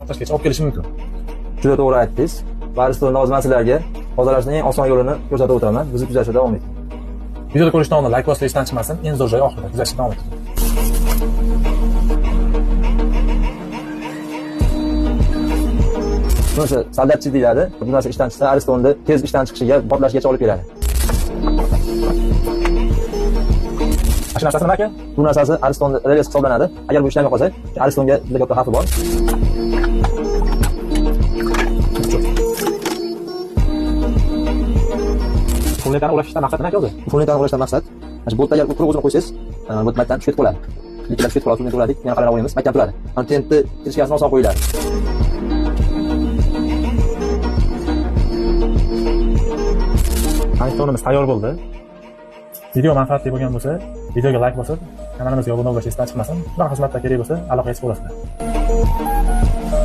Portlashgacha olib kelishi mumkin. Juda to'g'ri aytdingiz. Va Aristonni hozir man sizlarga tozalashning eng oson yo'lini ko'rsatib o'taman. Bizni kuzatishda davom eting. Videoni ko'rishdan oldin like bosib esdan chiqmasin. Eng zo'r joyi oxirida. Kuzatishda davom eting. Bunisi soldatchi deyiladi. Bu narsa ishdan chiqsa, Aristonni tez ishdan chiqishiga, portlashgacha olib keladi. Mana shu narsasi nima aka? Bu narsasi Aristonni relyesi hisoblanadi. Agar bu ishlamay qolsa, Aristonga juda katta xavfi bor. Fullentani ulashishdan maqsad nima aka o'zi? Fullentani ulashdan maqsad, mana shu boltda agar quruq o'zini qo'ysangiz, bu maydan tushib ketib qoladi. Liklar tushib ketib qoladi, fullenta uladik, yana qalin o'ynaymiz, mahkam turadi. Mana tentni kirishgasini oson qo'yiladi. Aristonimiz tayyor bo'ldi. Video manfaatli bo'lgan bo'lsa, videoga like bosib, kanalimizga obuna bo'lish esdan chiqmasin. Shunaqa xizmatlar kerak bo'lsa, aloqaga chiqib olasizlar.